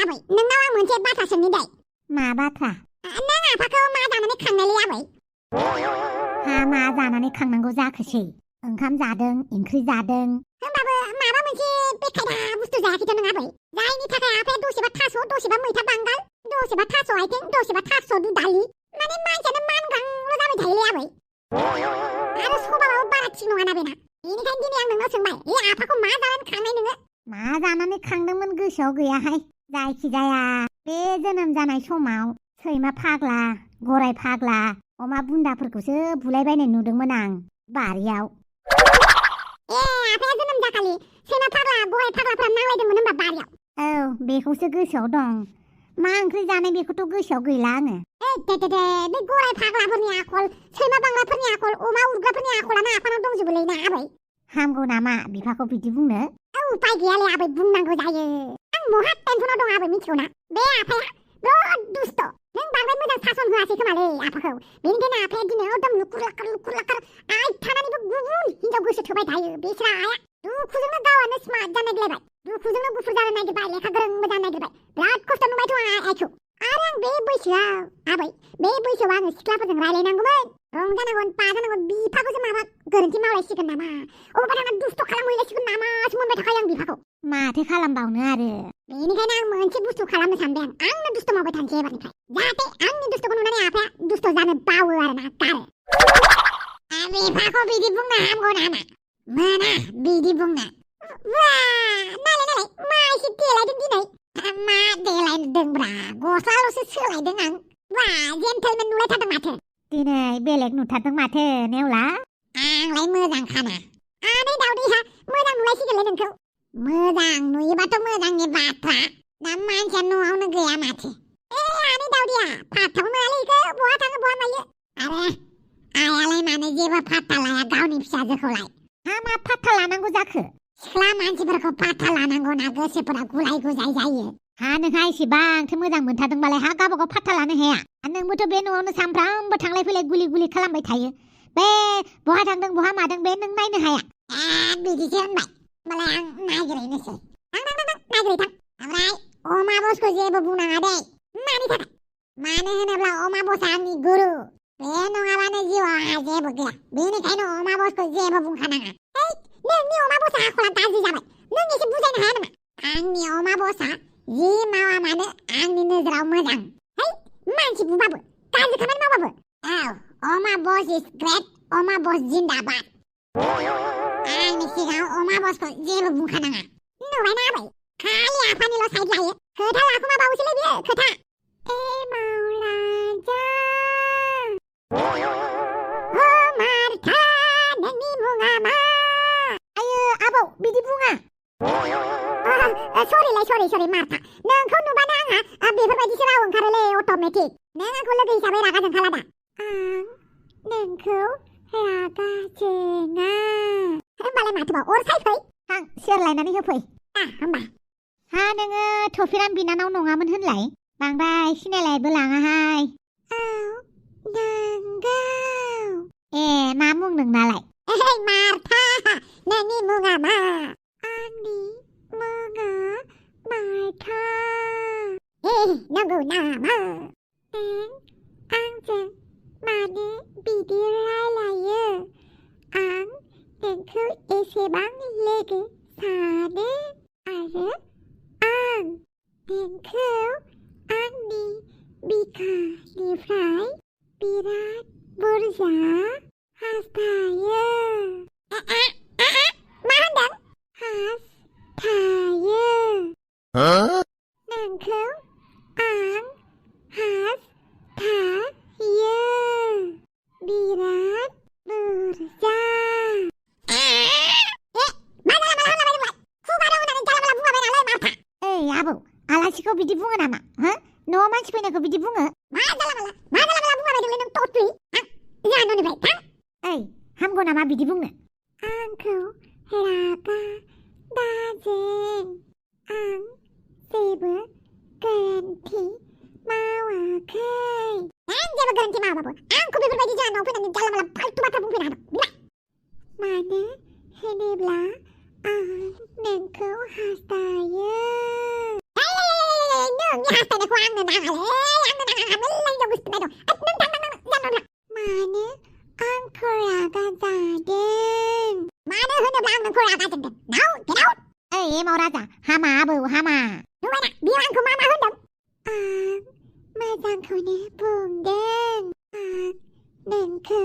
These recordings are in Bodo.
आबै नोंनाव आं मोनसे बाथ्रा सोंनि दै मा बाथ्रा नों आफाखौ मा जानानै खांनायलै आबै हा मा जानानै खांनांगौ जाखोसै ओंखाम जादों ओंख्रि जादों होमबाबो माबा मोनसे बेखायदा बुस्थु जायाखैथ' नों आबै जायनि थाखाय आफाया दसेबा थास' दसेबा मैथा बांगाल दसेबा थास' आथिं दसेबा थास' दालि माने मानसियानो मानगांल' जाबाय थायोलै आबै आरो सबाबाबो बारा थिग नङाना बेना बेनिखायनो दिनै आं नोंनाव सोंबाय ए आफाखौ मा जानानै खांनाय नोङो मा जानानै खांदोंमोन गोसोआव गैयाहाय जायखिजाया बे जोनोम जानाय समाव सैमा फाग्ला गराय फाग्ला अमा बुन्दाफोरखौसो बुलायबायनाय नुदोंमोन आं बारियाव आफाया जोनोम जाखालि सैमा फाग्ला गराय फाग्लाफोरा नांलायदोंमोन होनबा बारियाव औ बेखौसो गोसोआव दं मा ओंख्रि जानाय बेखौथ' गोसोआव गैला आङो बे गराय फाग्लाफोरनि आखल सैमा बांग्लाफोरनि आखल अमा उरग्राफोरनि आखलानो आफानाव दंजोबोलै ना आबै हामगौ नामा बिफाखौ बिदि बुंनो उपाय गैयालै आबै बुंनांगौ जायो आं महा टेनसनाव दं आबै मिथिगौ ना बे आफाया बिराद दुस्त नों बांद्राय मोजां सासन होआसै खोमालै आफाखौ बेनिखायनो आफाया दिनै एकदम लुकुर लाखार आइ थानानैबो गुबुन हिनजाव गोसो थोबाय थायो बेस्रा आइया दुखुजोंनो गावआनो स्मार्ट जानो नागिरलायबाय दुखुजोंनो गुफुर जानो नागिरबाय लेखा गोरोंबो जानो नागिरबाय बिराद खस्थ' नुबायथ' आइखौ आरो आं बे बैसोआव आबै बे बैसोआव आङो सिख्लाफोरजों रायलायनांगौमोन रंजानांगौन बाजानांगौन बिफाखौसो माबा गोरोन्थि मावलायसिगोन नामा अबेबा थांना दुस्त खालामहैलायसिगोन नामासो मोनबाय थाखायो आं बिफाखौ माथो खालामबावनो आरो बेनिखायनो आं मोनसे बुस्थु खालामनो सानदों आंनो दुस्त मावबाय थानोसै एबारनिफ्राय जाहाथे आंनि दुस्तखौ नुनानै आफाया दुस्त जानो बावो आरोना गारो बिफाखौ बिदि बुंनो हामगौ नामा मोना बिदि बुंनो नालाय मा एसे देलायदों दिनै मा देलायदोंब्रा गस्लाल'सो सोलायदों आं जेन्टेलमेन नुलायथारदों माथो दिनै बेलेग नुथारदों माथो नेवला आंलाय मोजांखाना आनै दावदैहा मोजां नुलायसिगोनलै नोंखौ मोजां नुयोबाथ' मोजांनि बाथ्रा दा मानसिया न'आवनो गैया माथो आनै दावदैया फात्ताखौ मोनालै इखौ बहा थाङो बहा मायो आरो आइयालाय मानो जेबो फात्ता लाया गावनि फिसाजोखौलाय हा मा फात्ता लानांगौ जाखो सिख्ला मानसिफोरखौ फात्ता लानांगौ ना गोसोफोरा गुलाय गुजाय जायो हा नोंहा एसेबांथो मोजां मोनथारदोंबालाय हा गावबागाव फात्ता लानो हाया नोंबोथ' बे न'आवनो सानफ्रामबो थांलाय फैलाय गुलि खालामबाय थायो बे बहा थांदों बहा मादों बे नों नायनो हाया बिदिसो होनबाय होमबालाय आं नागिरहैनोसै नागिरहैथां ओमफ्राय अमा बसखौ जेबो बुंनाङा दे मानि थाखाय मानो होनोब्ला अमा बसआ आंनि गुरु बे नङाबानो जिउआव आंहा जेबो गैया बेनिखायनो अमा बसखौ जेबो बुंखानाङा नोंनि अमा बसआ आखला गाज्रि जाबाय नों एसे बुजायनो हाया नामा आंनि अमा बसआ जि मावा मानो आंनि नोजोराव मोजां मानसि बुबाबो गाज्रि खामानि मावबाबो अमा बस इज ग्रेट अमा बस जिन्दाबाद आंनि सिगाङाव अमा बसखौ जेबो बुंखानाङा नुबायना आबै खालि आफानिल' साइड लायो खोथा लाखुमाबावोसैलै बियो खोथा मावलाजा मार्था नोंनि मुङा मा आयो आबौ बिदि बुङा सरि मार्था नोंखौ नुबानो आंहा बेफोरबायदिसो राव ओंखारोलै अट'मेटिक नों आंखौ लोगो हिसाबै रागा जोंखाला दा आं नोंखौ रागा जोङा होमबालाय माथोबाव अर सायफै थां सेरलायनानै होफै होमबा हा नोङो थफिराम बिनानाव नङामोन होनलाय बांद्राय सिनायलायबो लाङाहाय नंगौ ए मा मुं नोंनालाय मार्था नोंनि मुङा मा आंनि मुङा मार्था नंगौ नामा नों आंजों मानो बिदि रायलायो आं नोंखौ एसेबां लोगो सानो आरो आं नोंखौ आंनि बिखानिफ्राय बिराद बुरजा हास्थायो मा होनदों हास्थायो नोंखौ आं हास्थायो बिराद बुरजा आबौ आलासिखौ बिदि बुङो नामा न'आव मानसि फैनायखौ बिदि बुङो मा जाला बुंलाबायदोंलै नों टटलि जाहा न'निफ्राय हामगौ नामा बिदि बुंनो आंखौ रागा दाजों आं जेबो गोरोन्थि मावाखै आं जेबो गोरोन्थि मावाबाबो आंखौ बेफोरबायदि जाहा न'आव फैनानै जानला मानला फाल्थु बाथ्रा बुंफैनो हागोन मानो होनोब्ला आं नोंखौ हास्थायो नोंनि हास्थायनायखौ आंनो नाङालै आंनो नाङा मेल्ला हिनजाव गोसथोनाय दं नों थां मानो आंखौ रागा जादों मानो होनोब्ला आं नोंखौ रागा जोंदों नाव गेट आउट ओइ एमाव राजा हामा आबौ हामा नुबायना बियो आंखौ मा होनदों आं मोजांखौनो बुंदों आं नोंखौ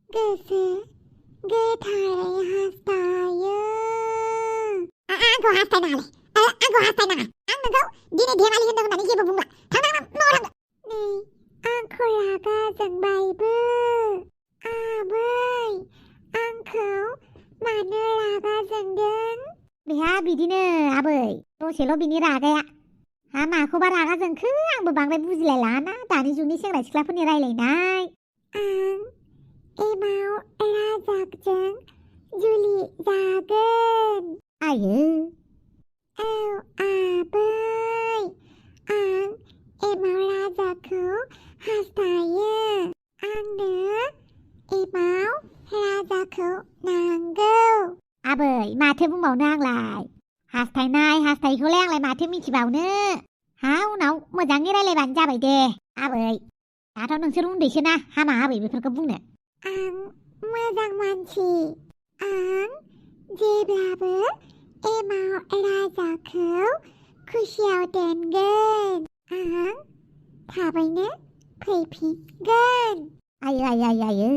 गोसो गोथारै हास्थायो आंखौ हास्थायनाङालै आंखौ हास्थायनाङा आं नोंखौ दिनै धेमालि होनदों होननानै जेबो बुंला थां न'आव थांदो नै आंखौ रागा जोंबायबो आबै आंखौ मानो रागा जोंदों बेहा बिदिनो आबै दसेल' बिनि रागाया हा माखौबा रागा जोंखो आंबो बांद्राय बुजिलाय लाङाना दानि जुगनि सेंग्रा सिख्लाफोरनि रायलायनाय आं एमाव राजाजों जुलि जागोन आयो औ आबै आं एमाव राजाखौ हास्थायो आंनो एमाव राजाखौ नांगौ आबै माथो बुंबावनो आंलाय हास्थायनाय आंलाय माथो मिथिबावनो हा उनाव मोजाङै रायलायबानो जाबाय दे आबै दाथ' नोंसोर उन्दैसोना हामा आबै बेफोरखौ बुंनो आं मोजां मानसि आं जेब्लाबो एमाव राजाखौ खुसियाव दोनगोन आं थाबैनो फैफिनगोन आयो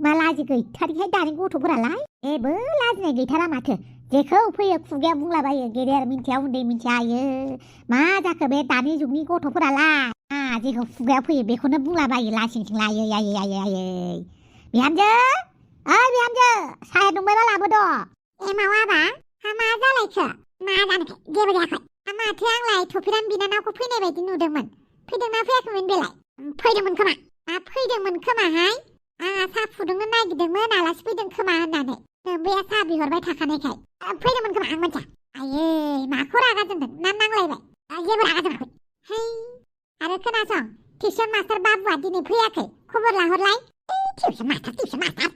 मा लाजि गैथारैहाय दानि गथ'फोरालाय जेबो लाजिनाय गैथारा माथो जेखौ फैयो खुगायाव बुंलाबायो गेदेर मिन्थिया उन्दै मिन्थिया आयो मा जाखो बे दानि जुगनि गथ'फोरालाय जेखौ खुगायाव फैयो बेखौनो बुंलाबायो लासिंसिं लायो आयै बिहामजो ओइ बिहामजो साया दुंबायबा लाबोद' एमाव आबा मा जालायखो मा जानोखाय जेबो जायाखै माथो आंलाय थफिराम बिनानावखौ फैनाय बायदि नुदोंमोन फैदोंना फैयाखैमोन बेलाय फैदोंमोन खोमाहाय आंहा साहा फुदुंनो नागिरदोंमोन आलासि फैदों खोमा होननानै नोम्बैया साहा बिहरबाय थाखानायखाय फैदोंमोन खोमा आं मोनथिया आयै माखौ रागा जोंदों ना नांलायबाय जेबो रागा जोङाखै है आरो खोनासं टिउसन मास्टार बाबुआ दिनै फैयाखै खबर लाहरलाय टिउसन मास्टार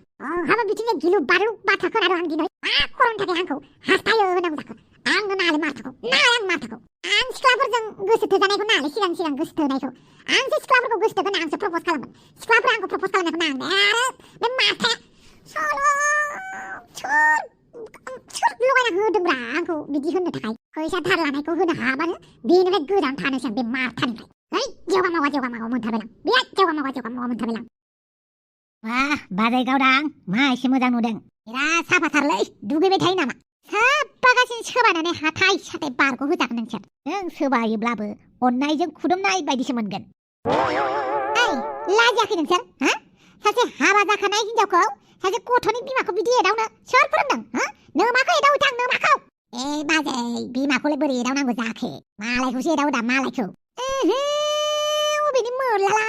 हाबा बिदिनो गिलु बारु बाथ्रा खोनादों आं दिनै मा खर'नि थाखाय आंखौ हास्थायो होनांगौ जाखो आंनो नालाय मारथाखौ आं सिख्लाफोरजों गोसो थोजानायखौ नालाय सिगां गोसो थोनायखौ आंसो सिख्लाफोरखौ गोसो थोगोन आंसो प्रप'ज खालामगोन सिख्लाफोरा आंखौ प्रप'ज खालामनायखौ नाङा आरो बे माथाया सोर लगायना होदोंब्रा आंखौ बिदि होननो थाखाय फैसा धार लानायखौ होनो हाबानो बेनिफ्राय गोजान थानोसै बे माथानिफ्राय है जेवगा मावा मोनथारबाय आं बिराद जेवगा मावा मोनथारबाय आं वाह बाजै गावदां मा एसे मोजां नुदों बिराद साफाथारलै दुगैबाय थायो नामा साफागासिनो सोबानानै हाथाय साथाय बारग' होजागोन नोंसोर नों सोबायोब्लाबो अननायजों खुदुमनाय बायदिसो मोनगोन ओइ लाजियाखै नोंसोर हा सासे हाबा जाखानाय हिनजावखौ सासे गथ'नि बिमाखौ बिदि एदावनो सोर फोरोंदों हा नोमाखौ एदावोदां नोमाखौ बाजै बिमाखौलाय बोरै एदावनांगौ जाखो मालायखौसो एदावो दा मालायखौ अबेनि मोरलाला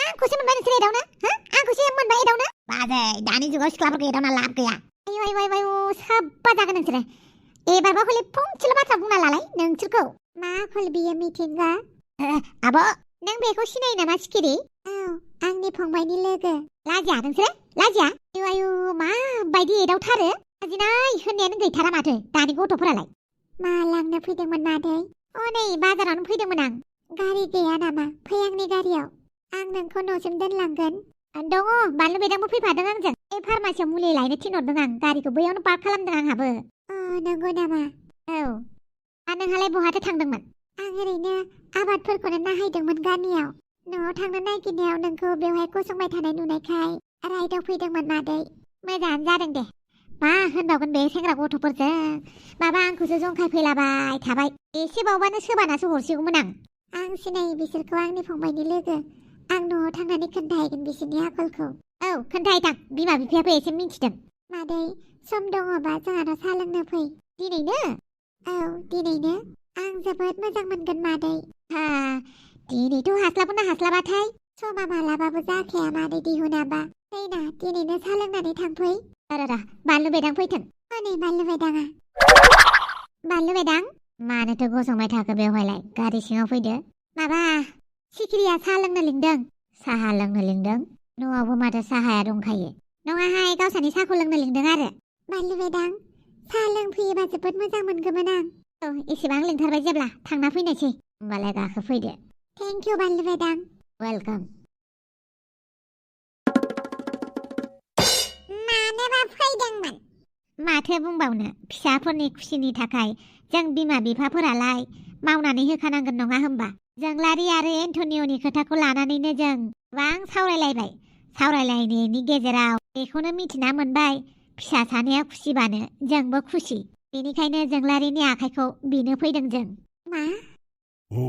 आंखौसो मोनबाय नोंसोर एदावनो हा आंखौसो मोनबाय एदावनो बाजै दानि जुगाव सिख्लाफोरखौ एदावना लाब गैया आयु साब्बा जागोन नोंसोरो एबारबा हले फंसेल' बाथ्रा बुंना लालाय नोंसोरखौ मा हल बियो मिथिंगा आब' नों बेखौ सिनायो नामा सिखिरि औ आंनि फंबायनि लोगो लाजिया नोंसोरो लाजिया आयु माबायदि एदावथारो लाजिनाय होननायानो गैथारा माथो दानि गथ'फोरालाय मा लांनो फैदोंमोन मादै नै बाजारावनो फैदोंमोन आं गारि गैया नामा फै आंनि गारियाव आं नोंखौ न'सिम दोनलांगोन दङ बानलु बेदांबो फैफादों आंजों फार्मासियाव मुलि लायनो थिनहरदों आं गारिखौ बैयावनो पार्क खालामदों आंहाबो नंगौ नामा औ नोंहालाय बहाथो थांदोंमोन आं ओरैनो आबादफोरखौनो नायहैदोंमोन गामियाव न'आव थांनो नागिरनायाव नोंखौ बेवहाय गसंबाय थानाय नुनायखाय राइडआव फैदोंमोन मादै मोजाङानो जादों दे मा होनबावगोन बे सेंग्रा गथ'फोरजों माबा आंखौसो जंखायफैलाबाय थाबाय एसे बावबानो सोबानासो हरसिगौमोन आं सिनायो बिसोरखौ आंनि फंबायनि लोगो आं न'आव थांनानै खोन्थाहैगोन बिसोरनि आखलखौ औ खोन्थाहैथां बिमा बिफायाबो एसे मिन्थिदों मादै सम दङबा जोंहानाव साहा लोंनो फै दिनैनो औ दिनैनो आं जोबोद मोजां मोनगोन मादै दिनैथ' हास्लाबाथाय समा मालाबाबो जाखाया मादै दिहुनाबा फैना दिनैनो साहा लोंनानै थांफै बानलु बेदां फैथों नै बानलु बेदाङा बानलु बेदां मानोथो गसंबाय थाखो बेवहायलाय गारि सिङाव फैदो माबा सिखिरिया साहा लोंनो लिंदों साहा लोंनो लिंदों न'आवबो माथो साहाया दंखायो नङाहाय गावसानि साहाखौ लोंनो लिंदों आरो बानलु बेदां साहा लोंफैयोबा जोबोद मोजां मोनगौमोन आं एसेबां लिंथारबाय जेब्ला थांना फैनोसै होमबालाय गाखोफैदो। थेंक इउ बानलु बेदां। वेलकाम। मानोबा फैदोंमोन? माथो बुंबावनो, फिसाफोरनि खुसिनि थाखाय जों बिमा बिफाफोरालाय मावनानै होखानांगोन नङा होमबा? जोंलारि आरो एन्टनिय'नि खोथाखौ लानानैनो जों गोबां सावरायलायबाय। सावरायलायनायनि गेजेराव बेखौनो मिथिना मोनबाय फिसा सानैया खुसिबानो जोंबो खुसि। बेनिखायनो जोंलारिनि आखाइखौ बिनो फैदों जों। मा? औ,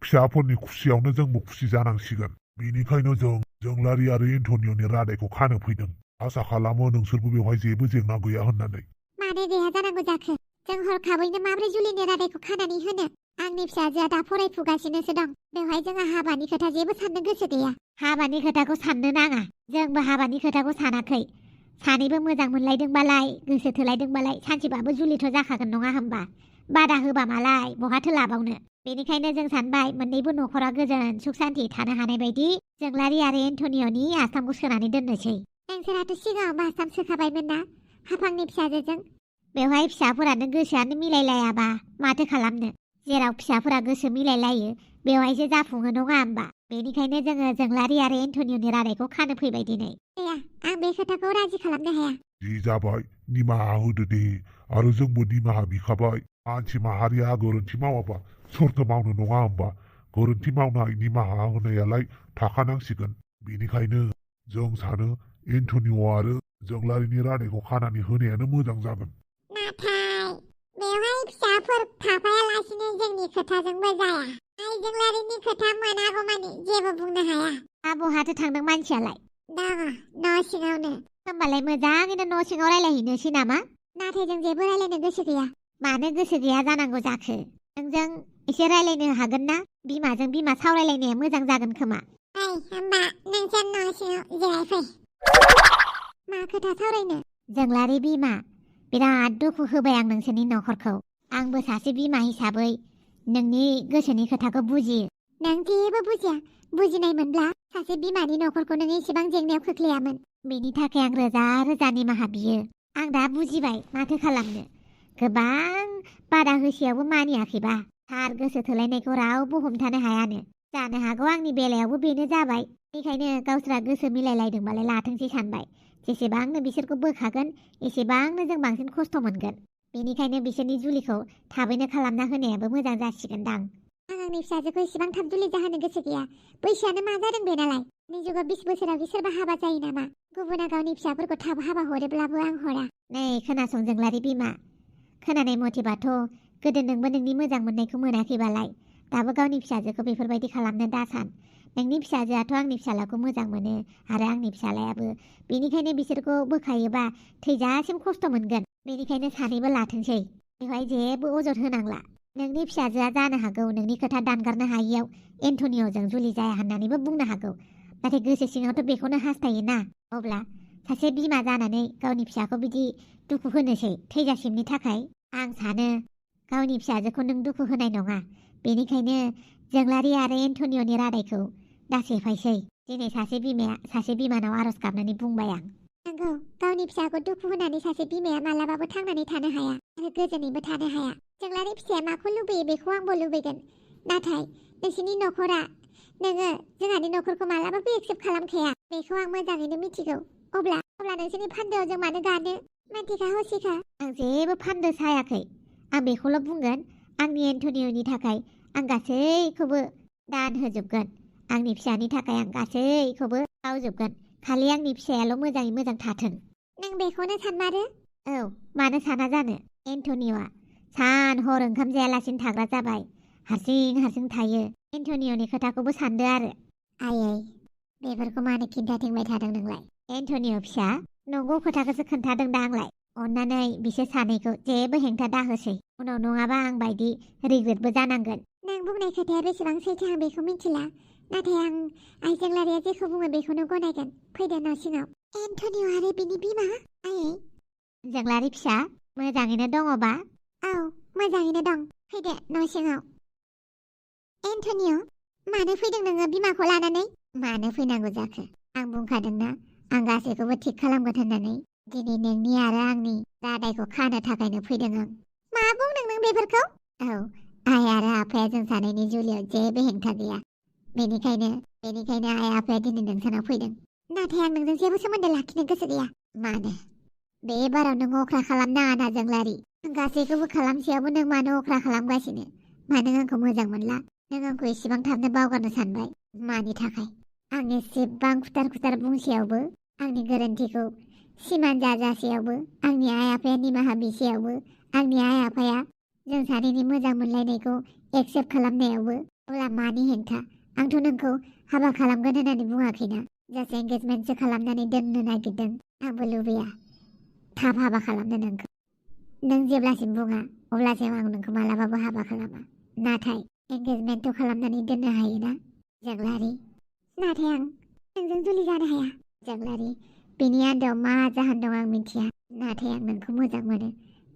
फिसाफोरनि खुसियावनो जोंबो खुसि जानांसिगोन। बेनिखायनो जों जोंलारि आरो एन्टनिय'नि रादायखौ खानो फैदों। आसा खालामो नोंसोरबो बेवहाय जेबो जेंना गैया होननानै। मानो गैया जानांगौ जाखो? जों हरखाबैनो माब्रै जुलिनि रादायखौ खानानै होनो? आंनि फिसाजोआ दा फरायफुगासिनोसो दं। बेवहाय जोंहा हाबानि खोथा जेबो साननो गोसो गैया। हाबानि खोथाखौ साननो नाङा। जोंबो हाबानि खोथाखौ सानाखै। सानैबो मोजां मोनलायदोंबालाय, गोसो थोलायदोंबालाय सानसेबाबो जुलिथ' जाखागोन नङा होमबा? बादा होबा मालाय बहाथो लाबावनो? बेनिखायनो जों सानबाय मोन्नैबो न'खरा गोजोन सुख सान्ति थानो हानाय बायदि जोंलारि आरो एन्टनिय'नि आसामखौ सोनानै दोननोसै। नोंसोरहाथ' सिगाङाव आसाम सोखाबायमोन ना हाफांनि फिसाजोजों? बेवहाय फिसाफोरानो गोसोआनो मिलायलायाबा माथो खालामनो? जेराव फिसाफोरा गोसो मिलायलायो बेवहायसो जाफुङो नङा होमबा? बेनिखायनो जोङो जोंलारि आरो एन्टनिय'नि रादायखौ खानो फैबाय दिनै। गैया, आं बे खोथाखौ राजि खालामनो हाया। जि जाबाय निमाहा होदो दे। आरो जोंबो निमाहा बिखाबाय। मानसि माहारिया गोरोन्थि मावाबा सोरथो मावनो नङा होमबा? गोरोन्थि मावनाय निमाहा होनायालाय थाखानांसिगोन। बेनिखायनो जों सानो एन्टनिय' आरो जोंलारिनि रादायखौ खानानै होनायानो मोजां जागोन। नाथाय बेवहाय फिसाफोर थाफायालासिनो जोंनि खोथाजोंबो जाया। जोंलारिनि खोथा मोनागौमानि जेबो बुंनो हाया। बहाथो थांदों मानसियालाय? दङ न' सिङावनो। होमबालाय मोजाङैनो न' सिङाव रायलायहैनोसै नामा? नाथाय जों जेबो रायलायनो गोसो गैया। मानो गोसो गैया जानांगौ जाखो? नोंजों एसे रायलायनो हागोन ना? बिमाजों बिमा सावरायलायनाया मोजां जागोन खोमा। होमबा नोंसोर न' सिङाव जिरायफै। मा खोथा सावरायनो? जोंलारि बिमा, बिराद दुखु होबाय आं नोंसोरनि न'खरखौ। आंबो सासे बिमा हिसाबै नोंनि गोसोनि खोथाखौ बुजियो। नों जेबो बुजिया। बुजिनाय मोनब्ला सासे बिमानि न'खरखौ नों एसेबां जेंनायाव खोख्लैयामोन। बेनि थाखाय आं रोजा रोजा निमाहा बियो। आं दा बुजिबाय माथो खालामनो। गोबां बादा होसेयावबो मानियाखैबा थार गोसो थोलायनायखौ रावबो हमथानो हायानो। जानो हागौ आंनि बेलायावबो बेनो जाबाय। बेनिखायनो गावस्रा गोसो मिलायलायदोंबालाय लाथोंसै सानबाय। जेसेबांनो बिसोरखौ बोखागोन एसेबांनो जों बांसिन खस्थ' मोनगोन। बेनिखायनो बिसोरनि जुलिखौ थाबैनो खालामना होनायाबो मोजां जासिगोनदां। आं आंनि फिसाजोखौ एसेबां थाब जुलि जाहोनो गोसो गैया। बैसोआनो मा जादों बेनालाय? जुगाव 20 बोसोराव सोरबा हाबा जायो नामा? गुबुना गावनि फिसाफोरखौ थाब हाबा हरोब्लाबो आं हरा। नै खोनासं जोंलारि बिमा, खोनानाय मथेबाथ' गोदो नोंबो नोंनि मोजां मोननायखौ मोनाखैबालाय दाबो गावनि फिसाजोखौ बेफोरबायदि खालामनो दासान। नोंनि फिसाजोआथ' आंनि फिसालाखौ मोजां मोनो आरो आंनि फिसालायाबो। बेनिखायनो बिसोरखौ बोखायोबा थैजासिम खस्थ' मोनगोन। बेनिखायनो सानैबो लाथोंसै। बेवहाय जेबो अजद होनांला। नोंनि फिसाजोआ जानो हागौ नोंनि खोथा दानगारनो हायियाव एन्टनिय'जों जुलि जाया होननानैबो बुंनो हागौ। नाथाय गोसो सिङावथ' बेखौनो हास्थायोना। अब्ला सासे बिमा जानानै गावनि फिसाखौ बिदि दुखु होनोसै थैजासिमनि थाखाय? आं सानो गावनि फिसाजोखौ नों दुखु होनाय नङा। बेनिखायनो जोंलारि आरो एन्टनिय'नि रादायखौ दा सेफायसै। दिनै सासे बिमाया सासे बिमानाव आर'ज गाबनानै बुंबाय आं। नंगौ, गावनि फिसाखौ दुखु होनानै सासे बिमाया मालाबाबो थांनानै थानो हाया आरो गोजोनैबो थानो हाया। जोंलारि फिसाया माखौ लुबैयो बेखौ आंबो लुबैगोन। नाथाय नोंसोरनि न'खरा, नोङो जोंहानि न'खरखौ मालाबाबो एक्सेप्ट खालामखाया। बेखौ आं मोजाङैनो मिथिगौ। अब्ला नोंसोरनि फान्दोआव जों मानो गानो? मानथिखा हसिखा। आं जेबो फान्दो सायाखै। आं बेखौल' बुंगोन, आंनि एन्टनिय'नि थाखाय आं गासैखौबो दान होजोबगोन। आंनि फिसानि थाखाय आं गासैखौबो मावजोबगोन। खालि आंनि फिसायाल' मोजाङै मोजां थाथों। नों बेखौनो सानमारो? औ, मानो साना जानो? एन्टनिय'आ सान हर ओंखाम जायालासिनो थाग्रा जाबाय। हारसिं थायो। एन्टनिय'नि खोथाखौबो सानदो आरो। आयै, बेफोरखौ मानो खिन्थाथिंबाय थादों नोंलाय? एन्टनिय' फिसा, नंगौ खोथाखौसो खोन्थादों दा आंलाय। अन्नानै बिसोर सानैखौ जेबो हेंथा दाहोसै। उनाव नङाबा आं बायदि रिग्रेटबो जानांगोन। नों बुंनाय खोथाया बेसेबां सैथो आं बेखौ मिथिला। नाथाय आं जोंलारिया जेखौ बुङो बेखौनो गनायगोन। फैदो न' सिङाव। एन्टनिय' आरो बिनि बिमा? आयै, जोंलारि फिसा, मोजाङैनो दङबा? औ, मोजाङैनो दं। फैदो न' सिङाव। एन्टनिय', मानो फैदों नोङो बिमाखौ लानानै? मानो फैनांगौ जाखो? आं बुंखादोंना आं गासैखौबो थिग खालामगोन होननानै। दिनै नोंनि आरो आंनि रादायखौ खानो थाखायनो फैदों आं। मा बुंदों नों बेफोरखौ? औ, आइ आरो आफाया जों सानैनि जुलियाव जेबो हेंथा गैया। बेनिखायनो आइ आफाया दिनै नोंसानाव फैदों। नाथाय आं नोंजों जेबो सोमोन्दो लाखिनो गोसो गैया। मानो? बे बाराव नों अख्रा खालामनाङा ना जोंलारि। गासैखौबो खालामसेयावबो नों मानो अख्रा खालामगासिनो? मानो आंखौ मोजां मोनला? नों आंखौ एसेबां थाबनो बावगारनो सानबाय। मानि थाखाय? आं एसेबां खुथार बुंसेयावबो, आंनि गोरोन्थिखौ सिमान जाजासेयावबो, आंनि आइ आफाया निमाहा बिसेयावबो, आंनि आइ आफाया जों सानैनि मोजां मोनलायनायखौ एक्सेप्ट खालामनायावबो, अब्ला मानि हेंथा? आंथ' नोंखौ हाबा खालामगोन होननानै बुङाखैना। जास्ट एंगेजमेन्टसो खालामनानै दोननो नागिरदों। आंबो लुबैया थाब हाबा खालामनो नोंखौ। नों जेब्लासिम बुङा अब्लासिम आं नोंखौ मालाबाबो हाबा खालामा। नाथाय एंगेजमेन्टथ' खालामनानै दोननो हायोना जोंलारि। नाथाय आं नोंजों जुलि जानो हाया जोंलारि। बेनि आन्दोआव मा जाहोन दं आं मिथिया। नाथाय आं नोंखौ मोजां मोनो।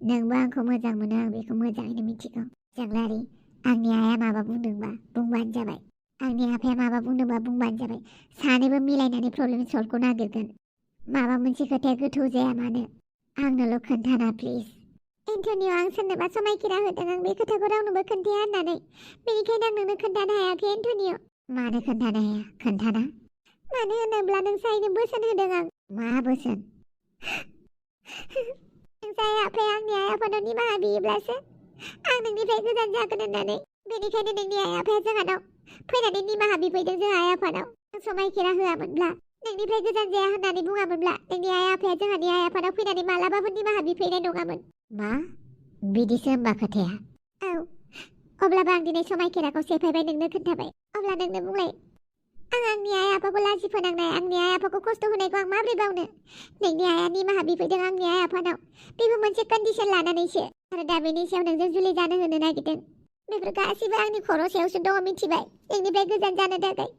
नोंबो आंखौ मोजां मोनो, आं बेखौ मोजाङैनो मिथिगौ जोंलारि। आंनि आइया माबा बुंदोंबा बुंबानो जाबाय। आंनि आफाया माबा बुंदोंबा बुंबानो जाबाय। सानैबो मिलायनानै प्रब्लेम सल्भखौ नागिरगोन। माबा मोनसे खोथाया गोथौ जाया मानो आंनोल' खोन्थाना प्लिज। एन्टनिय, आं सोरनोबा समायखिरा होदों। आं बे खोथाखौ रावनोबो खोन्थाया होननानै। बेनिखायनो आं नोंनो खोन्थानो हायाखै एन्टनिय। मानो खोन्थानो हाया? खोन्थाना। मानो होनोब्ला नोंसायनो बोसोन होदों आं। मा बोसोन? नोंसाय आफाया आंनि आइ आफानाव निमाहा बियोब्लासो आं नोंनिफ्राय गोजान जागोन होननानै। बेनिखायनो नोंनि आइ आफाया जोंहानाव फैनानै निमाहा बिफैदों। जों आइ आफानाव समायखिरा होआमोनब्ला, नोंनिफ्राय गोजान जाया होननानै बुङामोनब्ला, नोंनि आइ आफाया जोंहानि आइ आफानाव फैनानै मालाबाबो निमाहा बिफैनाय नङामोन। मा? बिदिसो होनबा खोथाया? औ। अब्लाबो आं दिनै समायखिराखौ सेफायबाय, नोंनो खोन्थाबाय। अब्ला नोंनो बुंलाय, आं आंनि आइ आफाखौ लाजि फोनांनाय, आंनि आइ आफाखौ खस्थ' होनायखौ आं माबोरै बावनो? नोंनि आइया निमाहा बिफैदों आंनि आइ आफानाव। बेबो मोनसे कन्डिसन लानानैसो। आरो दा बेनि सायाव नोंजों जुलि जानो होनो नागिरदों। बेफोर गासैबो आंनि खर' सायावसो दङ, मिथिबाय? नोंनिफ्राय गोजान जानो थाखाय।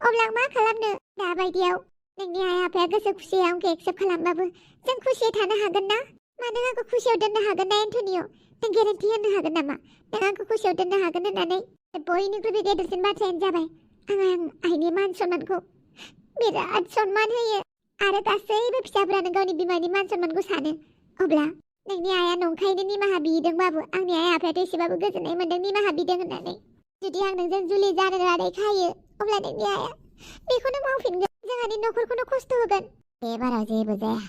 अब्ला आं मा खालामनो? दाबायदियाव नोंनि आइ आफाया गोसो खुसियै आंखौ एक्सेप्ट खालामबाबो जों खुसियै थानो हागोन ना? मानो आंखौ खुसियाव दोननो हागोन ना एन्टनिय? नों गेरेन्टि होनो हागोन नामा नों आंखौ खुसियाव दोननो हागोन होननानै? बयनिख्रुइबो गेदेरसिन बाथ्रायानो जाबाय आं आइनि मान सन्मानखौ बिराद सन्मान होयो। आरो गासैबो फिसाफोरानो गावनि बिमानि मान सन्मानखौ सानो। अब्ला नोंनि आइया नंखायनो निमाहा बिदोंबाबो आंनि आइ आफायाथ' एसेबाबो गोजोननाय मोनदों निमाहा बिदों होननानै। जुदि आं नोंजों जुलि जानो रादाय खायो अब्ला नोंनि आइया बेखौनो मावफिनगोन। जोंहानि न'खरखौनो खस्थ' होगोन। बे बाराव जेबो जाया।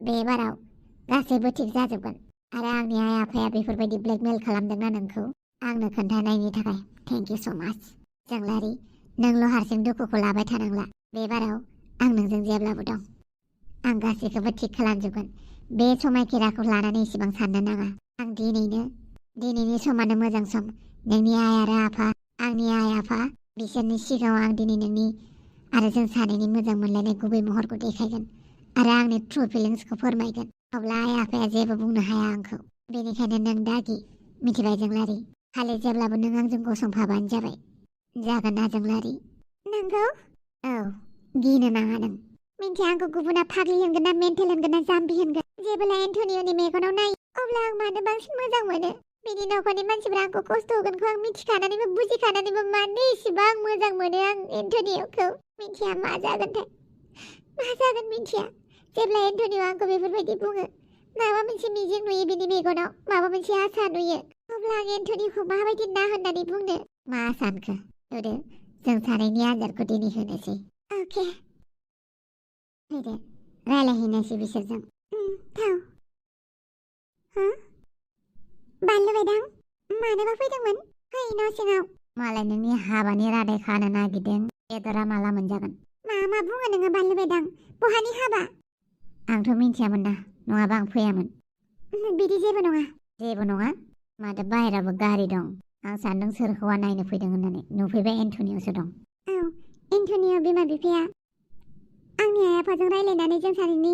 बे बाराव गासैबो थिग जाजोबगोन। आरो आंनि आइ आफाया बेफोरबायदि ब्लेकमेल खालामदोंना नोंखौ आंनो खोन्थानायनि थाखाय थेंक इउ स' माच जोंलारि। नोंल' हारसिं दुखुखौ लाबाय थानांला। बे बाराव आं नोंजों जेब्लाबो दं। आं गासैखौबो थिग खालामजोबगोन। बे समायखिराखौ लानानै एसेबां साननो नाङा। आं दिनैनि समानो मोजां सम। नोंनि आइ आरो आफा, आंनि आइ आफा, बिसोरनि सिगाङाव आं दिनै नोंनि आरो जों सानैनि मोजां मोनलायनाय गुबै महरखौ देखायगोन आरो आंनि ट्रु फिलिंसखौ फोरमायगोन। अब्ला आइ आफाया जेबो बुंनो हाया आंखौ। बेनिखायनो नों दागि, मिथिबाय जोंलारि? खालि जेब्लाबो नों आंजों गसंफाबानो जाबाय। जागोन ना जोंलारि? नंगौ? औ, गिनो नाङा नों। मिन्थिया आंखौ गुबुना फाग्लि होनगोन ना मेन्टेल होनगोन ना जाम्बि होनगोन। जेब्ला एन्टनियनि मेगनाव नायो अब्ला आं मानो बांसिन मोजां मोनो। बिनि न'खरनि मानसिफ्रा आंखौ खस्थ' होगोनखौ आं मिथिखानानैबो बुजिखानानैबो मानो इसेबां मोजां मोनो आं एन्टनियखौ। मिन्थिया मा जागोनथाय। मा जागोन मिन्थिया। जेब्ला एन्टनिय आंखौ बेफोरबायदि बुङो, माबा मोनसे मिजिं नुयो बिनि मेगनाव, माबा मोनसे आसा नुयो। अब्ला आं एन्टनियखौ माबायदि ना होननानै बुंनो? मा सानखो? नुदो, जों सानैनि आनजादखौ दिनै होनोसै। अके। फैदो, रायलायहैनोसै बिसोरजों। थाव। हो? बानलु बायदां? मानोबा फैदोंमोन? फै न' सिङाव। मालाय नोंनि हाबानि रादाय खानो नागिरदों। बेदरा माला मोनजागोन? मा बुङो नोङो बानलु बायदां? बहानि हाबा? आंथ' मिन्थियामोन ना, नङाबा आं फैयामोन। बिदि जेबो नङा। जेबो नङा? माथो बाहेराबो गारि दं। आं सानदों सोर हौवा नायनो फैदों होननानै। नुफैबाय एन्टनियसो दं। औ, एन्टनिय बिमा बिफाया आंनि आइ आफाजों रायलायनानै जों सानैनि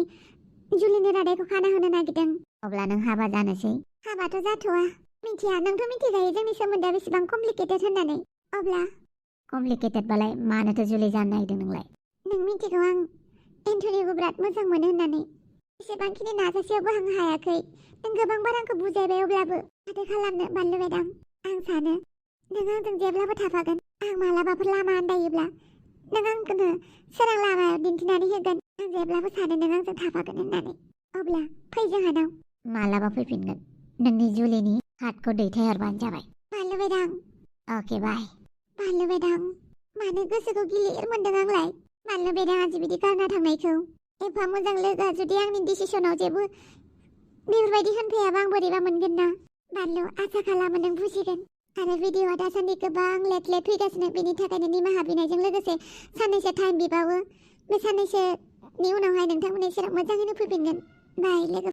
जुलिनि रादायखौ खाना होनो नागिरदों। अब्ला नों हाबा जानोसै? हाबाथ' जाथ'वा। मिन्थिया, नोंथ' मिन्थिखायो जोंनि सोमोन्दोआ बेसेबां कमप्लिकेटेड होननानै। अब्ला कमप्लिकेटेडबालाय मानोथो जुलि जानो नागिरदों नोंलाय? नों मिन्थिगौ आं एन्टनियखौ बिराद मोजां मोनो होननानै। एसेबांखिनि नाजासेयावबो आं हायाखै। नों गोबां बार आंखौ बुजायबाय अब्लाबो। माथो खालामनो बानलु बायदां? आं सानो नों आंजों जेब्लाबो थाफागोन। आं मालाबाफोर लामा आन्दायोब्ला नों आंखौनो सोरां लामायाव दिन्थिनानै होगोन। आं जेब्लाबो सानो नों आंजों थाफागोन होननानै। अब्ला फै जोंहानाव। मालाबा फैफिनगोन। नोंनि जुलिनि कार्डखौ दैथायहरबानो जाबाय। बानलु बेदां अके बाय बानलु बेदां मानो गोसोखौ गिलिर मोनदों आंलाय बानलु बेदाङा बिदि गारना थांनायखौ एफा मोजां लोगोआ जुदि आंनि डिसिसनाव जेबो बेफोरबायदि होनफैयाबा आं बोरैबा मोनगोन ना बानलु आसा खालामो नों बुजिगोन आरो भिडिअआ दासान्दि गोबां लेट फैगासिनो बेनि थाखायनो निमाहा बिनायजों लोगोसे साननैसो टाइम बिबावो बे साननैसोनि उनावहाय नोंथांमोननि सेराव मोजाङैनो फैफिनगोन बाय लोगो